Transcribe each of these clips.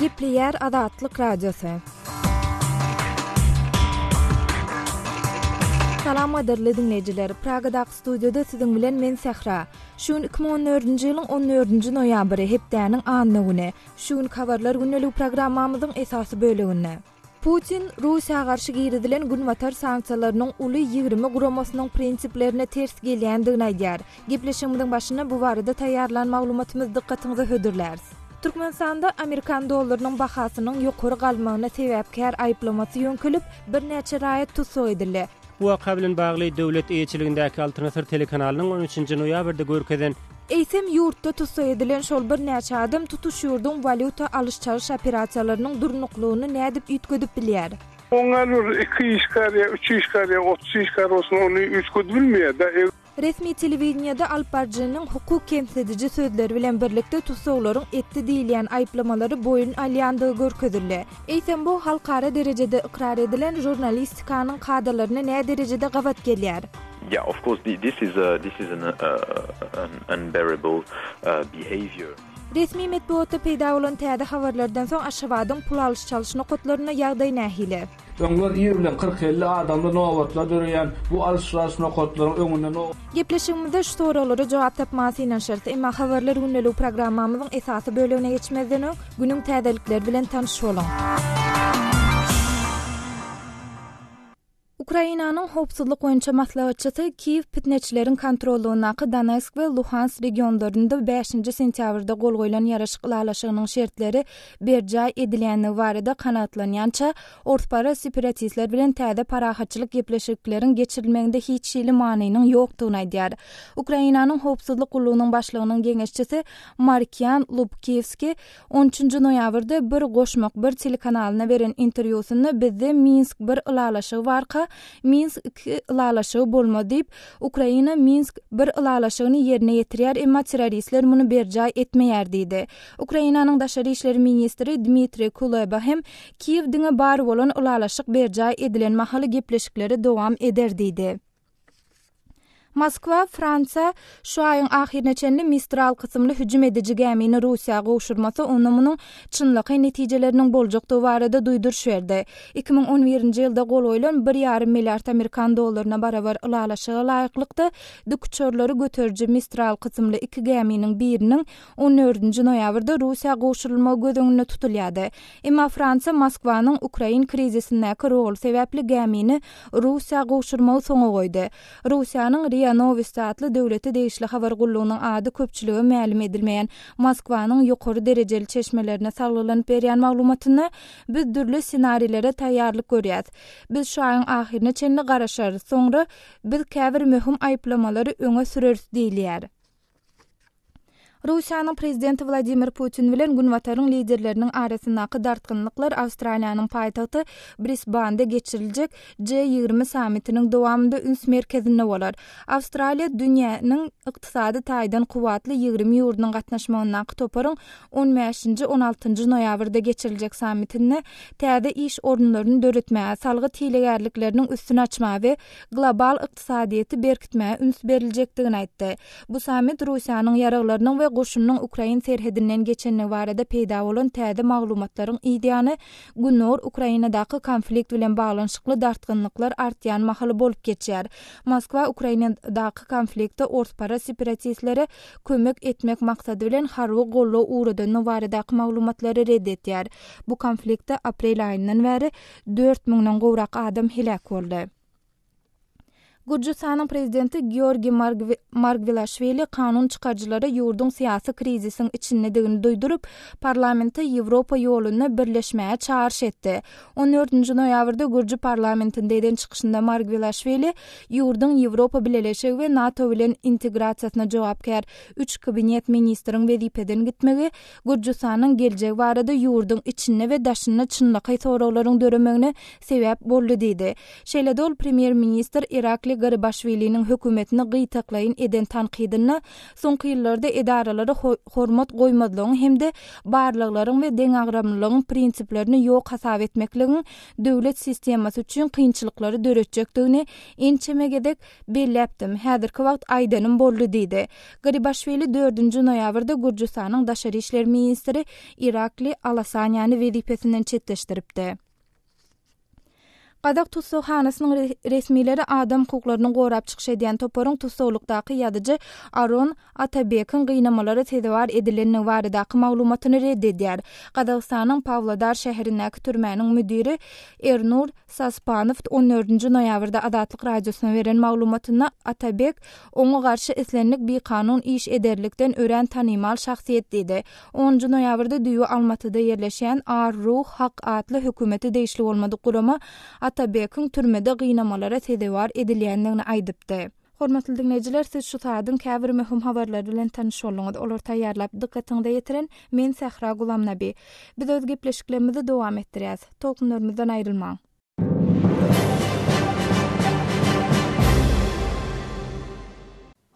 Gepleýär Azatlyk Radiosy. Salam gadyrly diňleýjiler! Pragadaky studiýada siziň bilen men Sähra. Şu gün 2014-nji ýylyň on dördünji noýabry, hepdäniň anna güni. Şu günki Habarlar gündeligi programmamyzyň esasy böleginde. Putin, Russiýa garşy girizilen Günbatar sanksiýalarynyň Uly 20 guramasynyň prinsiplerine ters gelýändigini aýdýar. Gepleşigimiziň başynda bu barada taýýarlan maglumatymyzy dykgatyňyza hödürläris. Türkmenistanda amerikan dollarynyň bahasynyň ýokary galmagyna sebäpkär aýyplamasy ýöňkelip, birnäçe raýat tussag edildi. Bu waka bilen bagly döwlet eýeçiligindäki Altyn Asyr telekanalynyň on üçünji noýabrda görkezen. Eýsem, ýurtda tussag edilen şol birnäçe adam tutuş ýurduň walýuta alyş-çalyş operasiýalarynyň durnuklygyny nädip üýtgedip bilýär? Oňa bir iki işgär ýa üç işgär ýa 30 işgär bolsun ony üýtgedip bilmeýär-de. Resmi telewideniýede alypbaryjynyň hukuk kemsidiji sözleri bilen birlikde tussaglaryň etdi diýilýän aýyplamalary boýun alýandygy görkezildi. Eýsem bu halkara derejede ykrar edilen žurnalistikanyň kadalaryna näderejede gabat gelýär? Yeah, of course, this is a, this is an, uh, an unbearable uh, behavior. Resmi metbugatda peýda bolan täze habarlardan soň Aşgabadyň pul alyş-çalyş nokatlarynda ýagdaý nähili? Öňler ir bilen kyrk-elli adamly nobatlar döreýän bu alyş-çalyş nokatlaryň öňünde no. Gepleşigimizde şu soraglara jogap tapmaga synanyşarys. Emma Habarlar gündeligi programmamyzyň esasy bölegine geçmezden öň, günüň täzelikleri bilen tanyş boluň. Ukrainanyň howpsuzlyk boýunça maslahatçysy Kiýew pitneçileriň kontrollygyndaky Donetsk we Luhansk regionlarynda bäşinji sentýabrda gol goýlan ýaraşyk ylalaşygynyň şertleri berjaý edilýändigi barada kanagatlanýança, orsparaz separatistler bilen täze parahatçylyk gepleşikleriň geçirilmeginde hiç hili manynyň ýokdugyny aýdýar. Ukrainanyň howpsuzlyk gullugynyň başlygynyň geňeşçisi Markian Lubkiwski On üçünji noýabrda Bir goşmak bir telekanalyna beren interwýusynda bizde Minsk bir ylalaşygy barka, Minsk iki ylalaşygy bolmaz diýip, Ukraina Minsk bir ylalaşygyny ýerine ýetirýär, emma terroristler muny berjaý etmeýär diýdi. Ukrainanyň daşary işler ministri Dmitriý Kuleba hem Kiýew diňe bar bolan ylalaşyk berjaý edilen mahaly gepleşikleri dowam eder diýdi. Moskwa Fransiýa şu aýyň ahyryna çenli Mistral kysymly hüjüm ediji gämini Russiýa gowşurmasa, onda munuň çynlakaý netijeleriniň boljakdygy barada duýduryş berdi. 2011-nji ýylda gol goýlan bir ýarym milliard amerikan dollaryna barabar ylalaşyga laýyklykda, dikuçarlary göteriji Mistral kysymly iki gäminiň biriniň on dördünji noýabrda Russiýa gowşurylmagy göz öňünde tutulýardy. Emma Fransiýa Moskwanyň ukrain krizisindäki roly sebäpli gämini Russiýa gowşurmagy soňa goýdy. Russiýanyň RIA Nowosti atly döwlete degişli habar gullugynyň ady köpçülige mälim edilmeýän Moskwanyň ýokary derejeli çeşmelerine salgylanyp berýän maglumatynda, Biz dürli ssenarilere taýýarlyk görýäs. Biz şu aýyň ahyryna çenli garaşarys, soňra biz käbir möhüm aýyplamalary öňe süreris diýilýär. Russiýanyň Prezidenti Wladimir Putin bilen Günbataryň liderleriniň arasyndaky dartgynlyklar Awstraliýanyň paýtagty Brisbanda geçiriljek G 20 sammitiniň dowamynda üns merkezinde bolar. Awstraliýa dünýäniň ykdysady taýdan kuwwatly 20 ýurdunyň gatnaşmagyndaky toparyň on bäşinji, on altynjy noýabrda geçiriljek sammitinde täze iş orunlaryny döretmäge, salgyt hilegärlikleriniň üstüni açmaga we global ykdysadyýeti berkitmäge üns beriljekdigini aýtdy. Bu sammit Russiýanyň ýaraglarynyň we goşunynyň ukrain serhedinden geçendigi barada peýda bolan täze maglumatlaryň yzýany Gündogar Ukrainadaky konflikt bilen baglanyşykly dartgynlyklar artýan mahaly bolup geçýär. Moskwa Ukrainadaky konfliktde orsparaz separatistlere kömek etmek maksady bilen harby goldaw ugradandygy baradaky maglumatlary ret etýär. Bu konfliktde aprel aýyndan bäri dört müňden gowrak adam heläk boldy. Gürjüstanyň prezidenti Georgiý Margwelaşwili kanun çykaryjylara ýurduň syýasy krizisiň içindedigini duýduryp, parlamente Ýewropa ýolunda birleşmäge çagyryş etdi. On dördünji noýabrda gürji parlamentinde eden çykyşynda Margwelaşwili ýurduň Ýewropa Bileleşigi we NATO bilen integrasiýasyna jogapkär üç kabinet ministriň wezipeden gitmegi Gürjüstanyň geljegi barada ýurduň içinde we daşynda çynlakaý soraglaryň döremegine sebäp boldy diýdi. Şeýle-de ol premýer-ministr Irakli. Irakli Garibaşwiliniň hökümetini gytaklaýyn eden tankydynda soňky ýyllarda edaralara hormat goýmazlygyň hem-de barlaglaryň we deňagramlylygyň prinsiplerini ýok hasap etmekligiň döwlet sistemasy üçin kynçylyklary döretjekdigini ençeme gezek belläpdim, häzirki wagt aýdanym boldy diýdi. Garibaşwili dördünji noýabrda Gürjüstanyň daşary işler ministri Irakli Alasaniýany wezipesinden çetleşdiripdi. Gazak tussaghanasynyň resmileri adam hukuklaryny gorap çykyş edýän toparyň tussaglykdaky ýazyjy Aron Atabekiň gynamalara sezewar edilendigi baradaky maglumatyny red edýär. Gazagystanyň Pawlodar şäherindäki türmäniň müdiri Ernur Saspanow on dördünji noýabrda Azatlyk Radiosyna beren maglumatynda Atabek oňa garşy islendik bikanun iş ederlikden örän tanymal şahsyýet diýdi. Onunjy noýabrda düýbi Almatyda ýerleşýän Ar-Ruh Hak atly hökümete degişli bolmadyk gurama Atabekiň türmede gynamalara sezewar edilýändigini aýdypdy. Hormatly diňleýjiler, siz şu saadyň käbir möhüm habarlary bilen tanyş bolduňyz. Olary taýýarlap, dykgatyňyza ýetiren men Sähra Gulamnabi. Biz öz gepleşiklerimizi dowam etdirýäs. Tolkunlarymyzdan aýrylmaň.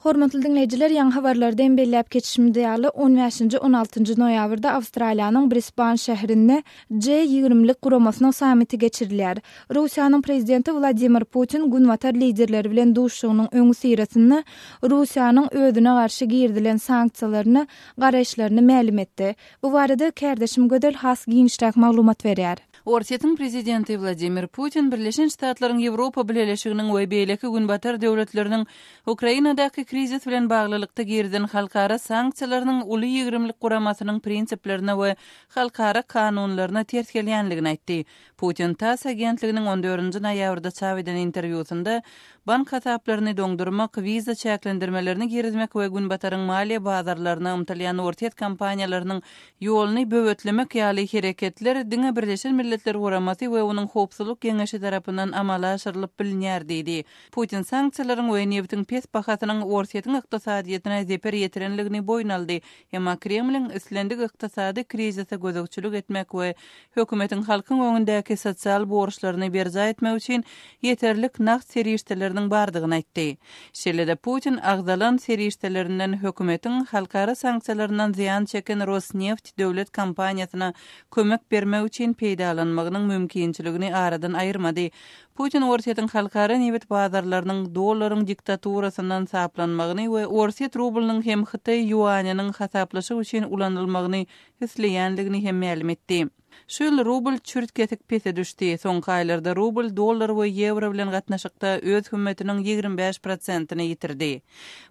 Hormatly diňleýjiler, ýaňy habarlarda hem belläp geçişimiz ýaly, on bäşinji, on altynjy noýabrda Awstraliýanyň Brisban şäherinde G ýigrimlik guramasynyň sammiti geçirilýär. Russiýanyň Prezidenti Wladimir Putin Günbatar liderleri bilen duşuşygynyň öňüsyrasynda Russiýanyň özüne garşy girizilen sanksiýalaryna garaýyşlaryny mälim etdi. Bu barada kärdeşim Gözel has giňişräk maglumat berýär. Orsýetiň prezidenti Wladimir Putin Birleşen Ştatlaryň Ýewropa Bileleşiginiň we beýleki Günbatar döwletleriniň Ukrainadaky krizis bilen baglylykda girizen halkara sanksiýalarynyň Uly ýigrimlik guramasynyň prinsiplerine we halkara kanunlaryna ters gelýänligini aýtdy. Putin tass agentliginiň on dördünji noýabrda çap eden interwýusynda bank hasaplaryny doňdurmak, wiza çäklendirmelerini girizmek we Günbataryň maliýe bazarlaryna ymtylýan orsýet kompaniýalarynyň ýoluny böwetlemek ýaly hereketler diňe Birleşen Milletler Guramasy we onuň Howpsuzlyk Geňeşi tarapyndan amala aşyrylyp bilinýär diýdi. Putin sanksiýalaryň we nebitiň pes bahasynyň Orsýetiň ykdysadyýetine zeper ýetirenligini boýun aldy, emma Kremliň islendik ykdysady krizise gözegçilik etmek we hökümetiň halkyň öňündäki sosial borçlaryny berjaý etmek üçin ýeterlik nagt serişdeleriniň bardygyny aýtdy. Şeýle-de Putin agzalan serişdelerinden hökümetiň halkara sanksiýalaryndan zyýan çeken Rosneft döwlet kompaniýasyna kömek bermek üçin peýdalanmagynyň mümkinçiligini aradan aýyrmady. Putin Orsýetiň halkara nebit bazarlarynyň dollaryň diktaturasyndan saplanmagyny we orsýet rublynyň hem hytaý ýuanynyň hasaplaşyk üçin ulanylmagyny isleýändigini hem mälim etdi. Şu ýyl rubl çürt-kesik pese düşdi. Soňky aýlarda rubl dollar we ýewro bilen gatnaşykda öz hümmetiniň 25 prosentini ýitirdi.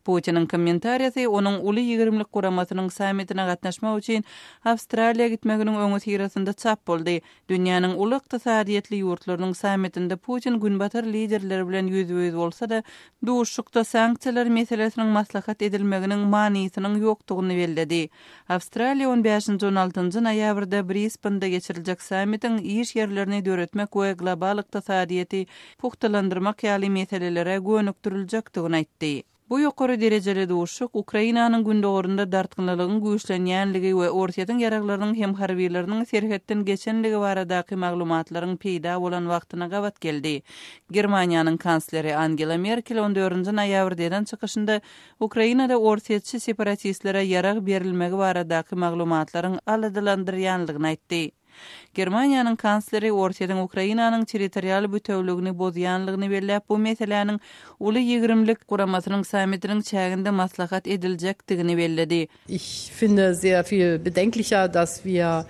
Putiniň kommentariýasy onuň Uly ýigrimlik guramasynyň sammitine gatnaşmak üçin Awstraliýa gitmeginiň öňüsyrasynda çap boldy. Dünýäniň uly ykdysadyýetli ýurtlarynyň sammitinde Putin günbatar liderleri bilen ýüzbe-ýüz bolsa-da, duşuşykda sanksiýalar meselesiniň maslahat edilmeginiň manysynyň ýokdugyny belledi. Awstraliýa on bäşinji-on altynjy noýabrda Brisbende geçiriljek sammitiň iş ýerlerini döretmek we global ykdysadyýeti pugtalandyrmak ýaly meselelere gönükdiriljekdigini aýtdy. Bu ýokary derejeli duşuşyk Ukrainanyň gündogarynda dartgynlylygyň güýçlenýänligi we Orsýetiň ýaraglarynyň hem harbylarynyň serhetden geçenligi baradaky maglumatlaryň peýda bolan wagtyna gabat geldi. Germaniýanyň kansleri Angela Merkel on dördünji noýabrda eden çykyşynda Ukrainada orsýetçi separatistlere ýarag berilmegi baradaky maglumatlaryň aladalandyrýanlygyny aýtdy. Germaniýanyň kansleri Orsýetiň Ukrainanyň territorial bütewligini bozýanlygyny belläp, bu meseläniň Uly ýigrimlik guramasynyň sammitiniň çäginde maslahat ediljekdigini belledi. Ich finde sehr viel bedenklicher, dass wir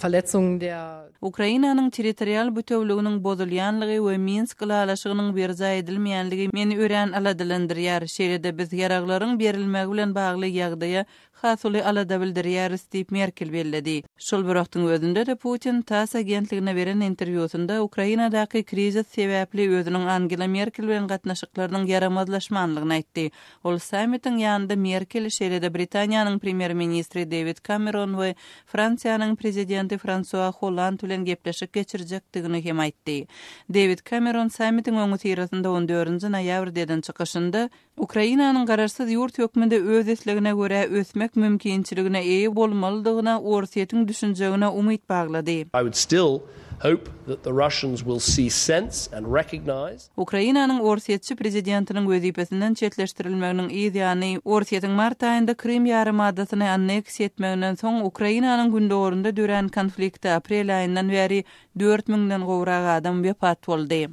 Verletzungen der. Ukrainanyň territorial bütewliginiň bozulýanlygy we Minsk ylalaşygynyň berjaý edilmeýänligi meni örän aladalandyrýar. Şeýle-de biz ýaraglaryň berilmegi bilen bagly ýagdaýa has uly alada bildirýäris diýip, Merkel belledi. Şol bir wagtyň özünde-de Putin tass agentligine beren interwýusynda Ukrainadaky krizis sebäpli özüniň Angela Merkel bilen gatnaşyklarynyň ýaramazlaşmanlygyny aýtdy. Ol sammitiň ýanynda Merkel, şeýle-de Britaniýanyň premýer-ministri Dewid Kameron we Fransiýanyň prezidenti Fransua Holland bilen gepleşik geçirjekdigini hem aýtdy. Dewid Kameron sammitiň öňüsyrasynda on dördünji noýabrda eden çykyşynda, Ukrainanyň garaşsyz ýurt hökmünde öz islegine görä ösmek mümkinçiligine eýe bolmalydygyna Orsýetiň düşünjegine umyt baglady. I would still. Hope that the Russians will see sense and recognize. Ukrainanyň orsýetçi prezidentiniň wezipesinden çetleşdirilmeginiň yz ýany, Orsýetiň mart aýynda Krym ýarymadasyny anneksiýa etmeginden soň Ukrainanyň gündogarynda dörän konfliktde aprel aýyndan bäri dört müňden gowrak adam wepat boldy.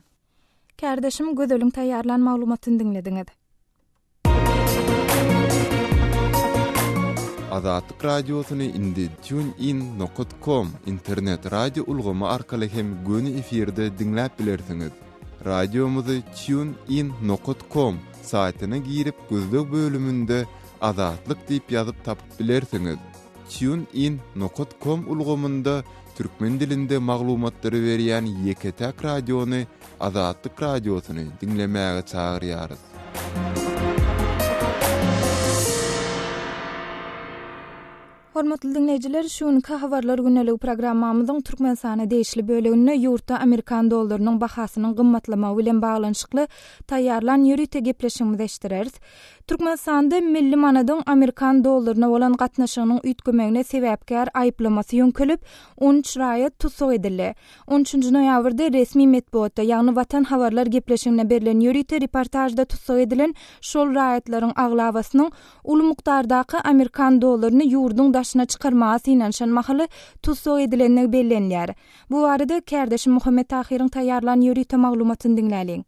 Kärdeşim Gözeliň taýýarlan maglumatyny diňlediňiz. Azatlyk Radiosyny indi TuneIn nokat kom internet radio ulgamy arkaly hem göni efirde diňläp bilersiňiz. Radiomyzy TuneIn nokat kom saýtyna girip gözleg bölüminde Azatlyk diýip ýazyp tapyp bilersiňiz. TuneIn nokat kom ulgamynda türkmen dilinde maglumatlary berýän ýeke-täk radiony Azatlyk Radiosyny diňlemäge çagyrýarys. Hormatly diňleýjiler, şu günki Habarlar gündeligi programmamyzyň Türkmenistana degişli böleginde ýurtda amerikan dollarynyň bahasynyň gymmatlamagy bilen baglanyşykly taýýarlan ýörite gepleşigimizi eşitdireris. Türkmenistanda milli manadyň amerikan dollaryna bolan gatnaşygynyň üýtgemegine sebäpkär aýyplamasy ýöňkelip, 13 raýat tussag edildi. On üçünji noýabrda resmi metbugatda, ýagny Watan habarlar gepleşiginde berlen ýörite reportažda tussag edilen şol raýatlaryň aglabasynyň uly mukdardaky amerikan dollaryny ýurduň daşyna çykarmaga synanyşan mahaly tussag edilendigi bellenilýär. Bu barada kärdeşim Muhammet Tahyryň taýýarlan ýörite maglumatyny diňläliň.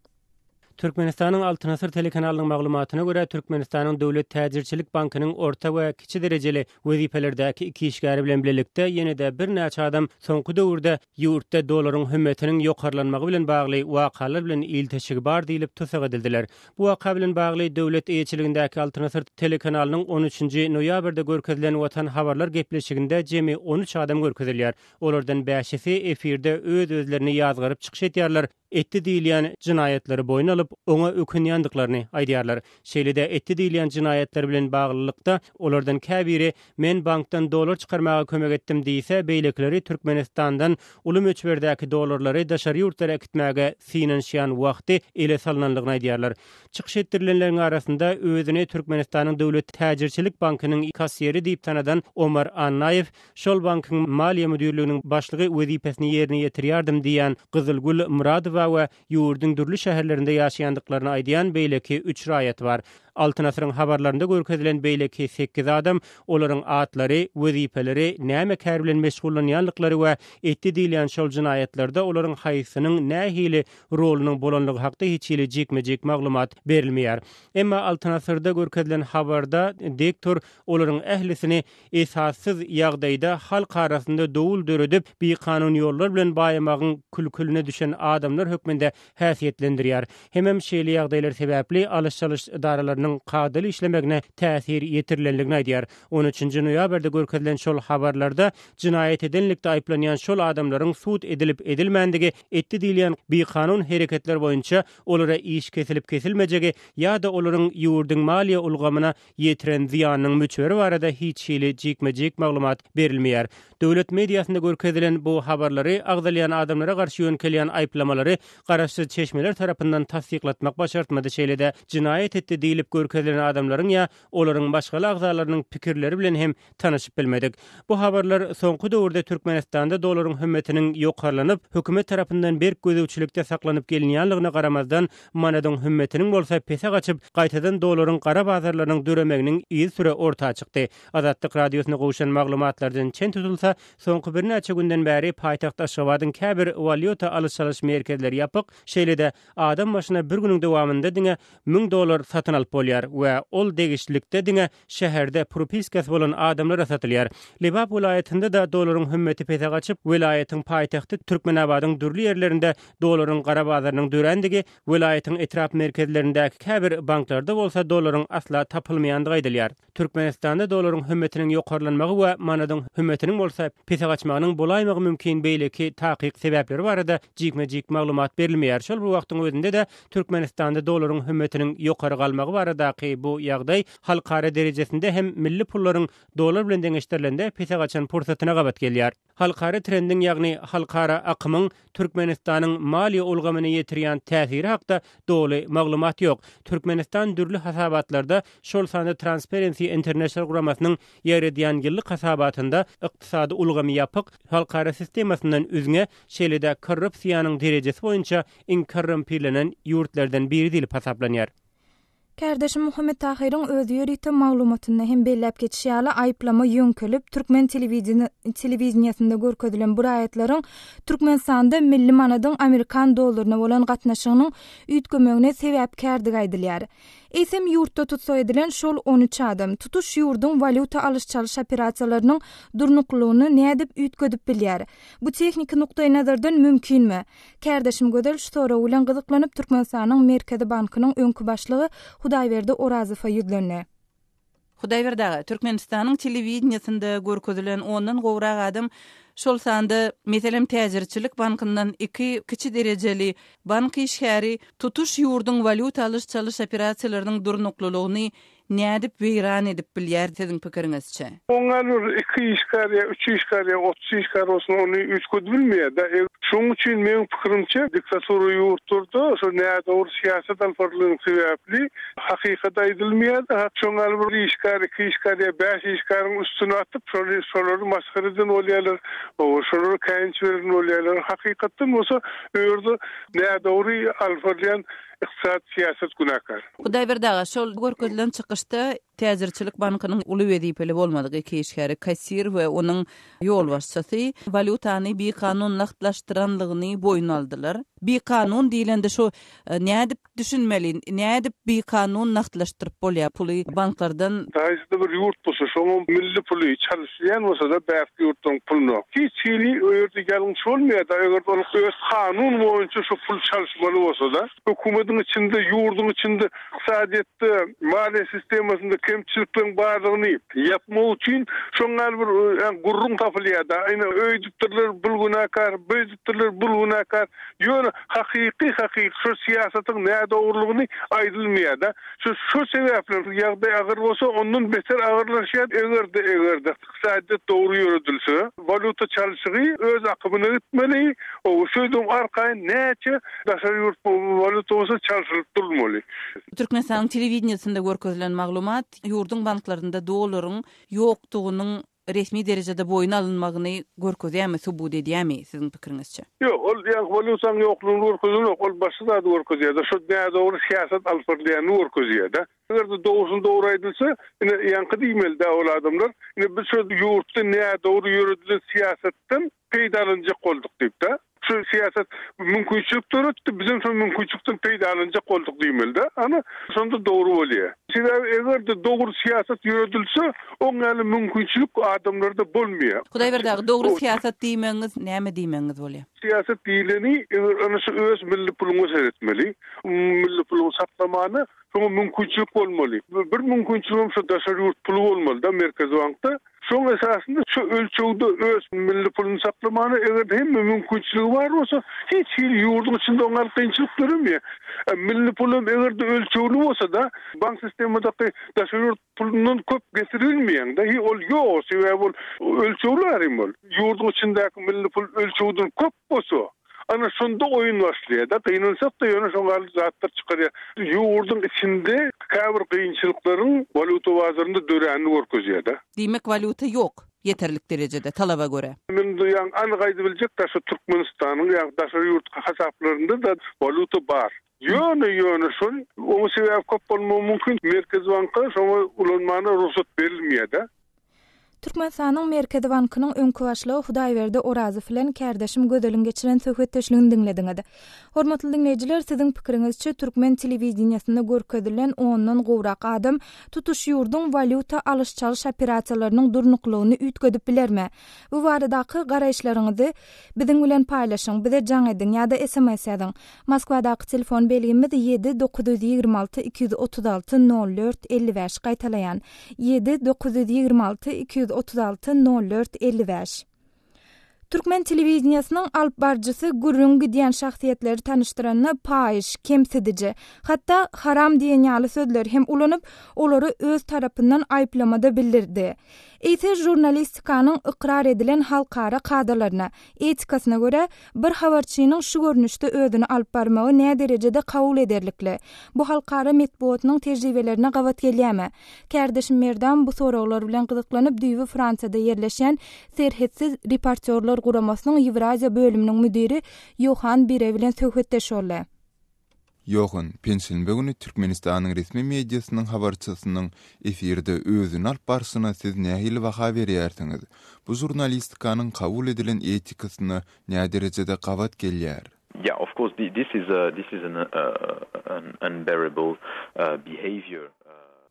Türkmenistanyň Altyn asyr telekanalynyň maglumatyna görä, Türkmenistanyň Döwlet täjirçilik bankynyň orta we kiçi derejeli wezipelerdäki iki işgäri bilen bilelikde ýene-de birnäçe adam soňky döwürde ýurtda dollaryň hümmetiniň ýokarlanmagy bilen bagly wakalar bilen ilteşigi bar diýlip tussag edildiler. Bu waka bilen bagly döwlet eýeçiligindäki Altyn asyr telekanalynyň on üçünji noýabrda görkezilen Watan habarlar gepleşiginde jemi 13 adam görkezilýär. Olardan bäşisi efirde öz-özlerini ýazgaryp çykyş edýärler, etdi diýilýän jenaýatlary boýun alyp, oňa ökünýändiklaryny aýdýarlar. Şeýle-de etdi diýilýän jenaýatlar bilen baglylykda, olardan käbiri Men bankdan dollar çykarmaga kömek etdim diýse, beýlekileri Türkmenistandan uly möçberdäki dollarlary daşary ýurtlara äkitmäge synanyşýan wagty ele salnanlygyny aýdýarlar. Çykyş etdirilenleriň arasynda özüni Türkmenistanyň Döwlet täjirçilik bankynyň kassiri diýip tanadan Omar Annaýew, Şol bankyň maliýe müdirliginiň başlygy wezipesini ýerine ýetirýärdim diýýän Gyzylgül Myradowa we ýurduň dürli şäherlerinde ýaşaýandyklaryny aýdýan beýleki üç raýat bar. Altyn asyryň habarlarynda görkezilen beýleki sekiz adam, olaryň atlary, wezipeleri, näme kär bilen meşgullanýanlyklary we etdi diýilýän şol jenaýatlarda olaryň haýsysynyň nähili rolunyň bolanlygy hakda hiç hili jikme-jik maglumat berilmeýär. Emma Altyn asyrda görkezilen habarda diktor olaryň ählisini esassyz ýagdaýda halk arasynda dowul döredip, bikanun ýollar bilen baýamagyň kül-külüne düşen adamlar hökmünde häsiýetlendirýär. Hemem şeýle ýagdaýlar sebäpli alyş-çalyş edaralarynyň kadaly işlemegine täsir ýetirilenligini aýdýar. On üçünji noýabrda görkezilen şol habarlarda jenaýat edenlikde aýyplanýan şol adamlaryň sud edilip-edilmändigi, etdi diýilýän bikanun hereketler boýunça olara iş kesilip-kesilmejegi ýa-da olaryň ýurduň maliýe ulgamyna ýetiren zyýanynyň möçberi barada hiç hili jikme-jik maglumat berilmeýär. Döwlet mediasynda görkezilen bu habarlary agzalýan adamlara garşy ýöňkelýän aýyplamalary garaşsyz çeşmeler tarapyndan tassyklatmak başartmady, şeýle-de jenaýat etdi diýlip görkezilen adamlaryň ýa olaryň maşgala agzalarynyň pikirleri bilen hem tanyşyp bilmedik. Bu habarlar soňky döwürde Türkmenistanda dollaryň hümmetiniň ýokarlanyp, hökümet tarapyndan berk gözegçilikde saklanyp gelinýänligine garamazdan, manadyň hümmetiniň bolsa pese gaçyp, gaýtadan dollaryň gara bazarlarynyň döremeginiň yzysüre orta çykdy. Azatlyk Radiosyna gowşan maglumatlardan çen tutulsa, soňky birnäçe günden bäri paýtagt Aşgabadyň käbir walýuta alyş-çalyş merkezleri ýapyk, şeýle-de adam başyna bir günüň dowamynda diňe 1000 dollar satyn alyp bolýar we ol degişlilikde diňe şäherde propiskasy bolan adamlara satylýar. Lebap welaýatynda-da dollaryň hümmeti pese gaçyp, welaýatyň paýtagty Türkmenabadyň dürli ýerlerinde dollaryň gara bazarynyň dörändigi, welaýatyň etrap merkezlerindäki käbir banklarda bolsa dollaryň asla tapylmaýandygy aýdylýar. Türkmenistanda dollaryň hümmetiniň ýokarlanmagy we manadyň hümmetiniň bolsa pese gaçmagynyň bolaýmagy mümkin beýleki takyk sebäpleri barada jikme-jik maglumat berilmeýär. Şol bir wagtyň özünde-de Türkmenistanda dollaryň hümmetiniň ýokary galmagy barada. baradaky bu ýagdaý halkara derejesinde hem milli pullaryň dollar bilen deňeşdirilende pese gaçan pursatyna gabat gelýär. Halkara trendiň, ýagny halkara akymyň Türkmenistanyň maliýe ulgamyna ýetirýän täsiri hakda doly maglumat ýok. Türkmenistan dürli hasabatlarda, şol sanda Transparency International guramasynyň ýaýradýan ýyllyk hasabatynda ykdysady ulgamy ýapyk, halkara sistemasyndan üzňe, şeýle-de korrupsiýanyň derejesi boýunça iň korrumpirlenen ýurtlardan biri diýlip hasaplanýar. Kärdeşim Muhammet Tahyryň öz ýörite maglumatynda hem belläp geçişi ýaly, aýyplama ýöňkelip, türkmen telewideniýesinde görkezilen bu raýatlaryň Türkmenistanda milli manadyň amerikan dollaryna bolan gatnaşygynyň üýtgemegine sebäpkärdigi aýdylýar. Eýsem, ýurtda tussag edilen şol 13 adam tutuş ýurduň walýuta alyş-çalyş operasiýalarynyň durnuklylygyny nädip üýtgedip bilýär? Bu tehniki nukdaýnazardan mümkinmi? Kärdeşim Gözel şu sorag bilen gyzyklanyp, Türkmenistanyň Merkezi bankynyň öňki başlygy Hudaýberdi Orazowa ýüzlendi. Hudaýberdi aga, Türkmenistanyň telewideniýesinde görkezilen ondan gowrak adam, şol sanda, meselem, täjirçilik bankyndan iki kiçi derejeli bank işgäri tutuş ýurduň walýuta alyş-çalyş operasiýalarynyň durnuklylygyny nädip weýran edip bilýär siziň pikiriňizçe? Oňa bir iki işgär ýa üç işgär ýa 30 işgär bolsun ony üýtgedip bilmeýär-de. Şonuň üçin meň pikirimçe diktatura ýurtlarda şo nädogry syýasat alyp barylany sebäpli hakykat aýdylmaýar-da. Şoň ýaly bir işgär, iki işgär ýa bäş işgäriň üstüne atyp şony şolary masgara eden bolýarlar. Şolara käýinç beren bolýarlar. Hakykatdan bolsa bu ýerde nädogry alyp barylýan ykdysady syýasat günäkär. Hudaýberdi aga, şol görkezilen çykyşda täjirçilik bankynyň uly wezipeli bolmadyk iki işgäri, kassir we onuň ýolbaşçysy walýutany bikanun nagtlaşdyranlygyny boýun aldylar. Bikanun diýlende şu nädip düşünmeli, nädip bikanun nagtlaşdyryp bolýar puly banklardan? Haýsydyr bir ýurt bolsa, şoňa milli puly çalyşylýan bolsa-da bärki ýurtlaryň puluna hiç hili o ýerde ýalňyş bolmaýar-da, eger-de ol öz kanun boýunça şo puly çalyşmaly bolsa-da. Hökümetiň içinde, ýurduň içinde ykdysadyýetde, maliýe sistemasynda kemçilikleriň barlygyny ýapmak üçin şoň ýaly bir gürrüň tapylýar-da. Ine, öýdüpdirler, bul günäkär, beýdipdirler, bul günäkär. Ýöne hakyky, hakyky şo syýasatyň nädogrulygyny aýdylmaýar-da. Şo, şo sebäpli ýagdaý agyr bolsa, ondan beter agyrlaşýar. Eger-de, eger-de ykdysadyýet dogry ýöredilse, walýuta çalşygy öz akymyna gitmeli, şeýdibem arkaýyn näçe daşary ýurt walýuta bolsa çalşylyp durulmaly. Türkmenistanyň telewideniýesinde görkezilen maglumat ýurduň banklarynda dollaryň ýokdugynyň resmi derejede boýun alynmagyny görkezýärmi, subut edýärmi, siziň pikiriňizçe? Ýok, ol ýa walýutanyň ýoklugyny görkezenok, ol başga zady görkezýär-de, şo nädogry syýasat alyp barylýanyny görkezýär-de. Eger-de dogrusyny dogry aýdylsa, ine, ýaňky diýmeli-dä ol adamlar, ine, biz şo ýurtda nädogry ýöredilen syýasatdan peýdalanjak bolduk diýip-de. Şu syýasat mümkinçilik döretdi, bizem şol mümkinçilikden peýdalanjak bolduk diýmeli-de. Ana, şonda dogry bolýar. Sebäbi eger-de dogry syýasat ýöredilse, oň ýaly mümkinçilik adamlarda bolmaýar. Hudaýberdi aga, dogry syýasat diýmegiňiz näme diýmegiňiz bolýar? Syýasat diýleni, eger ana şu öz milli puluňa seretmeli. Milli puluňy saklamana şoňa mümkinçilik bolmaly. Bir mümkinçiligem şu daşary ýurt puly bolmaly-da Merkezi bankda. Şoň esasynda şu ölçegde öz milli puluny saklamana eger hemme mümkinçiligi bar bolsa, hiç hili ýurduň içinde oňa kynçylyk döremeýär. Milli pul hem eger-de ölçegli bolsa-da, bank sistemadaky daşary ýurt pulundan köp getirilmeýäň-de, hi ol ýok, sebäbi ol ölçegli arym ol. Ýurduň içindäki milli pul ölçegden köp bolsa, Ana şonda oýun başlaýar-da. Gynansak-da ýöne şoň ýaly zatlar çykarýar. Ýurduň içinde käbir kynçylyklaryň walýuta bazarynda döränini görkezýär-de. Diýmek walýuta ýok ýeterlik derejede talaba görä. Men ýaňy anyk aýdybiljek daşy Türkmenistanyň ýa daşary ýurt hasaplarynda-da walýuta bar. Ýöne ýöne şol oňa sebäp köp bolmagy mümkin Merkezi banka şoňa ulanmana rugsat berilmeýär-de. Türkmenistanyň Merkezi bankynyň öňki başlygy Hudaýberdi Orazow bilen kärdeşim Gözeliň geçiren söhbetdeşligini diňlediňiz. Hormatly diňleýjiler, siziň pikiriňizçe, türkmen telewideniýesinde görkezilen ondan gowrak adam tutuş ýurduň walýuta alyş-çalyş operasiýalarynyň durnuklylygyny üýtgedip bilermi? Bu baradaky garaýyşlaryňyzy biziň bilen paýlaşyň, bize jaň ediň ýa-da sms ýazyň. Moskwadaky telefon belgimiz ýedi 926 236 04 55 gaýtalaýan. 7 926 236 04 55. Türkmen telewideniýesiniň alyp baryjysy gürrüň gidýän şahsyýetleri tanyşdyranda paýyş, kemsidiji, hatda haram diýen ýaly sözleri hem ulanyp, olary öz tarapyndan aýyplama-da bildirdi. Eýse žurnalistikanyň ykrar edilen halkara kadalaryna, etikasyna görä, bir habarçynyň şu görnüşde özüni alyp barmagy näderejede kabul ederlikli? Bu halkara metbugatynyň tejribelerine gabat gelýärmi? Kärdeşim Merdan bu soraglar bilen gyzyklanyp düýbi Fransiýada ýerleşýän Serhetsiz reportýorlar guramasynyň Ýewraziýa bölüminiň müdiri Ýohan Bire bilen söhbetdeş boldy. Ýohan, penşenbe güni Türkmenistanyň resmi mediasynyň habarçysynyň efirde özüni alyp barşyna siz nähili baha berýärsiňiz? Bu žurnalistikanyň kabul edilen etikasyna näderejede gabat gelýär? Yeah, of course, this is this is an unbearable behavior.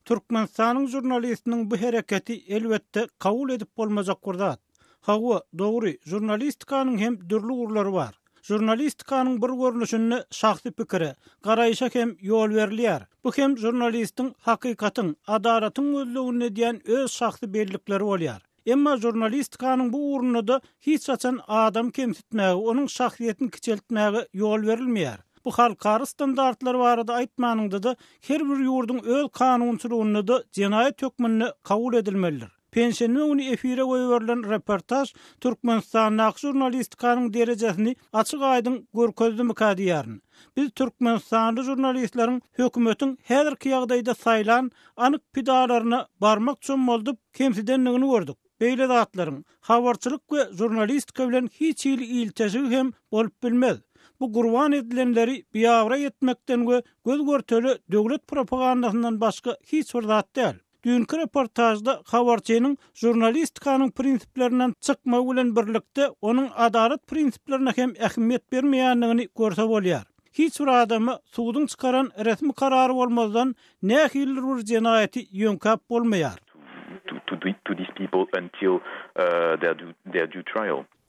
Türkmenistanyň žurnalistiniň bu hereketi, elbetde, kabul edip bolmajak bir zat. Hawa, dogry, žurnalistikanyň hem dürli ugurlary bar. Žurnalistikanyň bir görnüşinde şahsy pikire, garaýşa hem ýol berilýär. Bu hem žurnalistiň hakykatyň, adalatyň gözleginde edýän öz şahsy bellikleri bolýar. Emma žurnalistikanyň bu ugrunda-da hiç haçan adamy kemsitmäge, onuň şahsyýetini kiçeltmäge ýol berilmeýär. Bu halkara standartlary barada aýtmanyňda-da, her bir ýurduň öz kanunçylygynda-da jenaýat hökmünde kabul edilmelidir. Penşenbe güni efire goýberilen reportaž Türkmenistandaky žurnalistikanyň derejesini açyk-aýdyň görkezdimikä diýýärin. Biz türkmenistanly žurnalistleriň hökümetiň häzirki ýagdaýda saýlan anyk pidalaryna barmak çommaldyp kemsidendigini gördük. Beýle zatlaryň habarçylyk we žurnalistika bilen hiç hili ilteşigi hem bolup bilmez. Bu gurban edilenleri biabraý etmekden we göz-görtele döwlet propagandasyndan başga hiç bir zat däl. Düýnki reportažda habarçynyň žurnalistikanyň prinsiplerinden çykmagy bilen birlikde, onuň adalat prinsiplerine hem ähmiýet bermeýändigini görse bolýar. Hiç bir adama suduň çykaran resmi karary bolmazdan nähilidir bir jenaýaty ýöňkäp bolmaýar.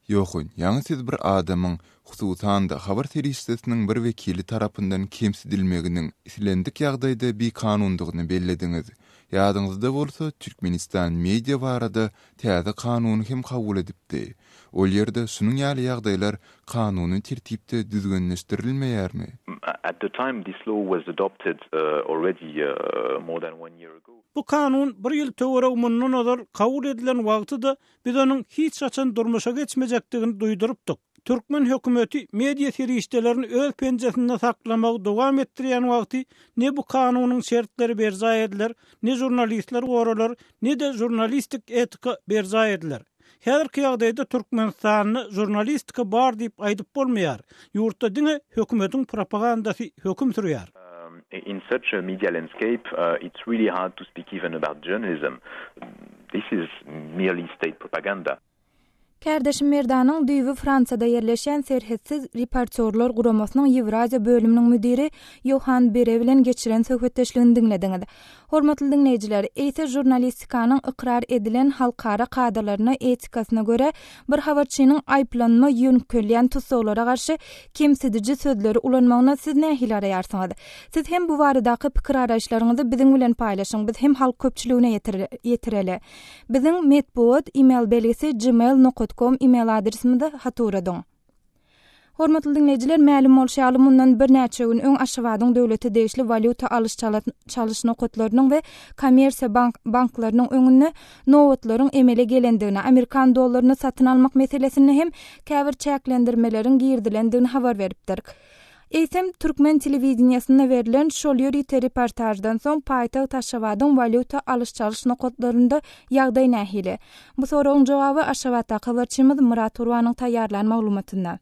Ýohun, ýaňy siz bir adamyň, hususan-da, habar serişdesiniň bir wekili tarapyndan kemsidilmeginiň islendik ýagdaýda bikanundygyny bellediňiz. Ýadyňyzda bolsa, Türkmenistan media barada täze kanuny hem kabul edipdi. Ol ýerde şunuň ýaly ýagdaýlar kanuny tertipde düzgünleşdirilmeýärmi? At the time this law was adopted already more than one year ago. Bu kanun bir ýyl töweregi mundan ozal kabul edilen wagty-da Biz onuň hiç haçan durmuşa geçmejekdigini duýdurypdyk. Türkmen hökümeti media serişdelerini öz penjesinde saklamagy dowam etdirýän wagty ne bu kanunyň şertleri berjaý ediler, ne žurnalistler goralar, ne-de žurnalistik etika berjaý ediler. Häzirki ýagdaýda Türkmenistanda žurnalistika bar diýip aýdyp bolmaýar. Ýurtda diňe hökümetiň propagandasy höküm sürýär. In such a media landscape, it's really hard to speak even about journalism. This is merely state propaganda. Kärdeşim Merdanyň düýbi Fransiýada ýerleşýän Serhetsiz reportýorlar guramasynyň Ýewraziýa bölüminiň müdiri Ýohan Bire bilen geçiren söhbetdeşligini diňlediňiz. Hormatly diňleýjiler, eýse žurnalistikanyň ykrar edilen halkara kadalaryna, etikasyna görä, bir habarçynyň aýyplanma ýöňkelýän tussaglara garşy kemsidiji sözleri ulanmagyna siz nähili garaýarsyňyz? Siz hem bu baradaky pikir-garaýyşlaryňyzy biziň bilen paýlaşyň, biz hem halk köpçüligine ýetireli. Biziň metbugat email belgisi gmail nokat kom email adresimize hat ugradyň. Hormatly diňleýjiler, mälim bolşy ýaly, mundan birnäçe gün öň Aşgabadyň döwlete degişli walýuta alyş-çalyş nokatlarynyň we kommersiýa banklarynyň öňünde nobatlaryň emele gelendigini, amerikan dollaryny satyn almak meselesinde hem käbir çäklendirmeleriň girizilendigini habar beripdik. Eýsem, türkmen telewideniýesinde berlen şol ýörite reportaždan soň paýtagt Aşgabadyň walýuta alyş-çalyş nokatlarynda ýagdaý nähili? Bu soragyň jogaby Aşgabatdaky habarçymyz Myrat Gurbanyň taýýarlan maglumatynda.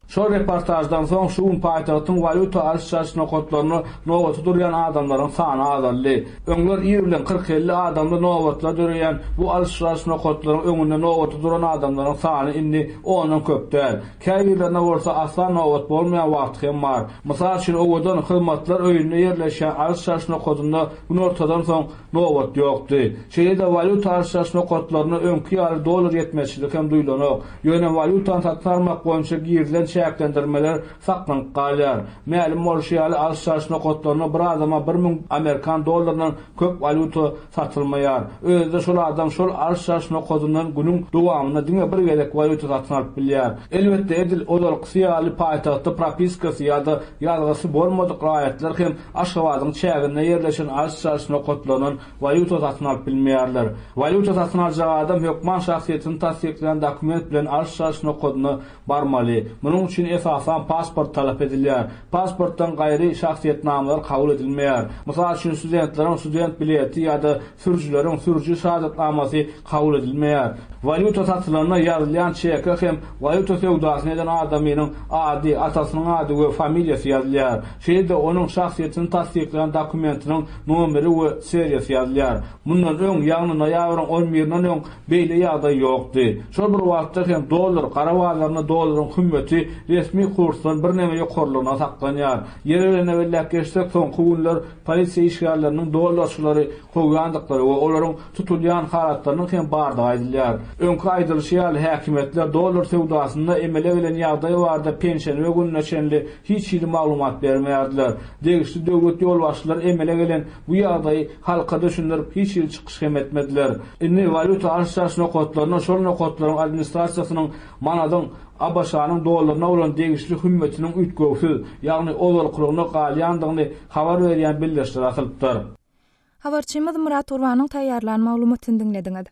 Şol reportaždan soň şu gün paýtagtyň walýuta alyş-çalyş nokatlarynda nobata durýan adamlaryň sany azaldy. Öňler ir bilen kyrk-elli adamly nobatlar döreýän bu alyş-çalyş nokatlaryň öňünde nobata duran adamlaryň sany indi ondan köp däl. Käbirlerine bolsa asla nobat bolmaýan wagty hem bar. Mysal üçin, Owadan hyzmatlar öýünde ýerleşýän alyş-çalyş nokadynda günortadan soň nobat ýokdy. Şeýle-de walýuta alyş-çalyş nokatlarynda öňki ýaly dollar ýetmezçiligi hem duýlanok. Ýöne walýutany satyn almak boýunça girizilen çäklendirmeler. çäklendirmeler saklanyp galýar. Mälim bolşy ýaly, alyş-çalyş nokatlarynda bir adama 1000 amerikan dollaryndan köp walýuta satylmaýar. Özi-de şol adam şol alyş-çalyş nokadyndan günüň dowamynda diňe bir gezek walýuta satyn alyp bilýär. Elbetde, edil ozalkysy ýaly paýtagtda propiskasy ýa-da ýazgysy bolmadyk raýatlar hem Aşgabadyň çäginde ýerleşen alyş-çalyş nokatlaryndan walýuta satyn alyp bilmeýärler. Walýuta satyn aljak adam hökman şahsyýetini tassyklaýan dokument bilen alyş-çalyş nokadyna barmaly. Munuň üçin esasan pasport talap edilýär. Pasportdan gaýry şahsyýetnamalar kabul edilmeýär. Mysal üçin, studentleriň student bileti ýa-da sürüjileriň sürüji şahadatnamasy kabul edilmeýär. Walýuta satylanda ýazylýan çeke hem walýuta söwdasyny eden adamynyň ady, atasynyň ady we familiýasy ýazylýar. Şeýle-de onuň şahsyýetini tassyklaýan dokumentiniň nomeri we seriýasy ýazylýar. Mundan öň, ýagny noýabryň on birinden öň beýle ýagdaý ýokdy. Şol bir wagtda hem dollar gara bazarynda dollaryň hümmeti resmi kursdan birneme ýokarlygyna saklanýar. Ýeri gelende belläp geçsek, soňky günler polisiýa işgärleriniň dollarçylary kowýandyklary we olaryň tutulýan halatlarynyň hem bardygy aýdylýar. Öňki aýdylyşy ýaly, häkimiýetler dollar söwdasynda emele gelen ýagdaý barada penşenbe gününe çenli hiç hili maglumat bermeýärdiler. Degişli döwlet ýolbaşçylary emele gelen bu ýagdaýy halka düşündirip hiç hili çykyş hem etmediler. Indi walýuta alyş-çalyş nokatlarynda şol nokatlaryň administrasiýasynyň manadyň ABŞ-nyň dollaryna bolan degişli hümmetiniň üýtgewsiz, ýagny ozalkylygyna galýandygyny habar berýän bildirişler asylypdyr. Habarçymyz Myrat Gurbanyň taýýarlan maglumatyny diňlediňiz.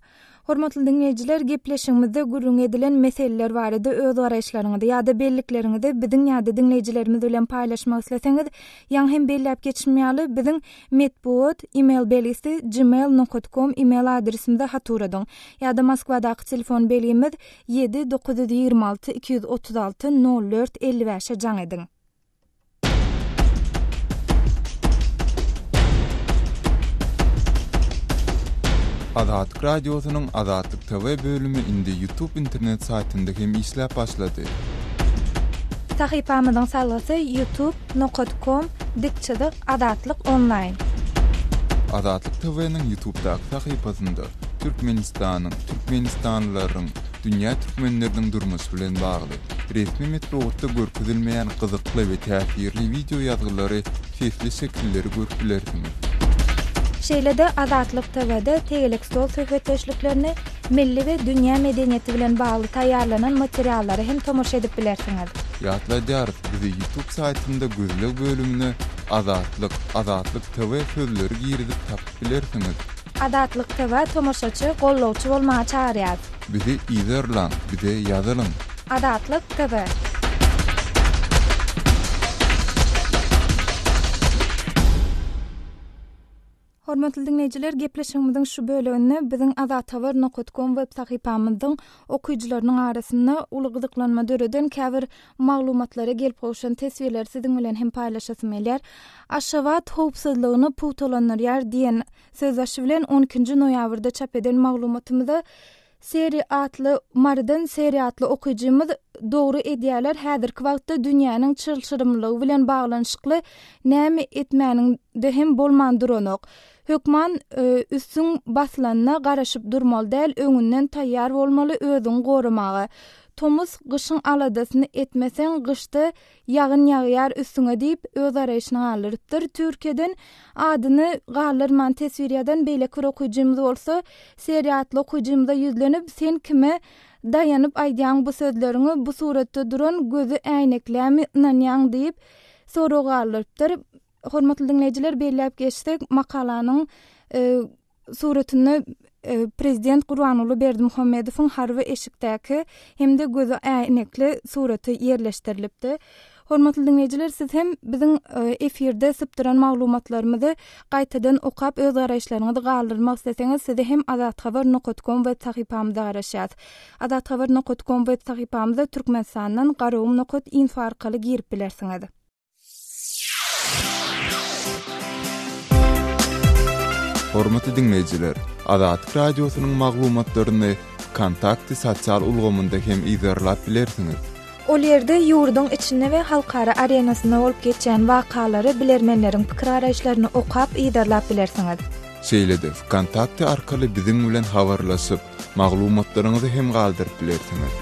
Hormatly diňleýjiler, gepleşigimizde gürrüňi edilen meseleler barada öz garaýyşlaryňyzy ýa-da bellikleriňizi biziň ýa-da diňleýjilerimiz bilen paýlaşmak isleseňiz, ýaňy hem belläp geçişim ýaly, biziň metbugat, email belgisi gmail nokat kom email adresimize hat ugradyň ýa-da Moskwadaky telefon belgimiz 7 926 236 04 55-e jaň ediň. Azatlyk Radiosynyň Azatlyk TV bölümi indi YouTube internet saýtynda hem işläp başlady. Sahypamyzyň salgysy youtube nokat kom dik çyzyk azatlyk onlaýn. Azatlyk TV-niň YouTubedaky sahypasynda Türkmenistanyň, türkmenistanlylaryň, dünýä türkmenleriniň durmuşy bilen bagly, resmi metbugatda görkezilmeýän gyzykly we täsirli wideo ýazgylary, sesli şekilleri görüp bilersiňiz. Şeýle-de Azatlyk TW-de tegelek stol söhbetdeşliklerini, milli we dünýä medeniýeti bilen bagly taýýarlanan materiallara hem tomaşa edip bilersiňiz. Ýatladýarys, bizi YouTube saýtynda gözleg bölümine Azatlyk, Azatlyk TV sözleri girizip tapyp bilersiňiz. Azatlyk TW tomaşaçy, gollawçy bolmaga çagyrýarys. Bizi yzarlaň, bize ýazylyň. Azatlyk TV. Hormatly diňleýjiler, gepleşigimiziň şu böleginde biziň Azathabar nokat kom web sahypamyzyň okyjylarynyň arasynda uly gyzyklanma döreden käbir maglumatlara gelip gowşan teswirleri siziň bilen hem paýlaşasym gelýär. Aşgabat howpsuzlygyny pugtalandyrýar diýen sözbaşy bilen on ikinji noýabrda çap eden maglumatymyza Seri atly Marydan Seri atly okyjymyz Dogry edýäler häzirki wagtda dünýäniň çylşyrymlygy bilen baglanyşykly näme etmäniňde hem bolman duranok. Hökman üstüň basylanyna garaşyp durmaly däl öňünden taýýar bolmaly özüňi goramaga. Tomus gyşyň aladasyny etmeseň gyşda Ýagyn ýagýar üstüňe diýip, öz garaýşyny galdyrypdyr. Türkiýeden adyny galdyrman teswir ýazan beýleki bir okyjymyz bolsa, Seriýa atly okyjymyza ýüzlenip, Sen kime daýanyp aýdýaň bu sözleriňi, bu suratda duran gözi äýneklämi ynanýaň diýip, sorag galdyrypdyr. Hormatly diňleýjiler, belläp geçsek, makalanyň suratynda prezident Gurbanguly Berdimuhamedowyň harby eşikdäki hem-de gözi äýnekli suraty ýerleşdirilipdi. Hormatly diňleýjiler, siz hem biziň efirde sypdyran maglumatlarymyzy gaýtadan okap, öz garaýyşlaryňyzy galdyrmak isleseňiz, sizi hem azathabar nokat kom web sahypamyzda garaşýas. Azathabar nokat kom web sahypamyza Türkmenistandan garagum nokat info arkaly girip bilersiňiz. Hormatly diňleýjiler, Azatlyk Radiosynyň maglumatlaryny Wkontakte sosial ulgamynda hem yzarlap bilersiňiz. Ol ýerde ýurduň içinde we halkara arenasynda bolup geçýän wakalary, bilermenleriň pikir-garaýyşlaryny okap, yzarlap bilersiňiz. Şeýle-de, Wkontakte arkaly biziň bilen habarlaşyp, maglumatlaryňyzy hem galdyryp bilersiňiz.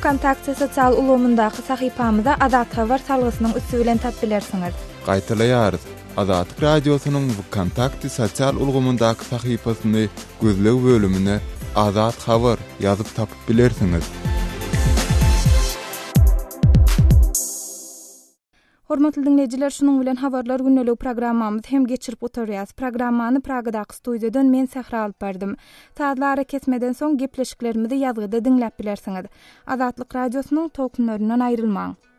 Wkontakte sosial ulgamyndaky sahypamyza Azathabar salgysynyň üsti bilen tap bilersiňiz. Gaýtalaýarys, Azatlyk Radiosynyň Wkontakte sosial ulgamyndaky sahypasyny gözleg bölümine Azat Habar ýazyp tapyp bilersiňiz. Hormatly diňleýjiler, şunuň bilen Habarlar gündeligi programmamyzy hem geçirip gutarýas. Programmany Pragadaky studiýadan men Sähra alyp bardym. Sazly arakesmeden soň gepleşiklerimizi ýazgyda diňläp bilersiňiz. Azatlyk Radiosynyň tolkunlaryndan aýrylmaň!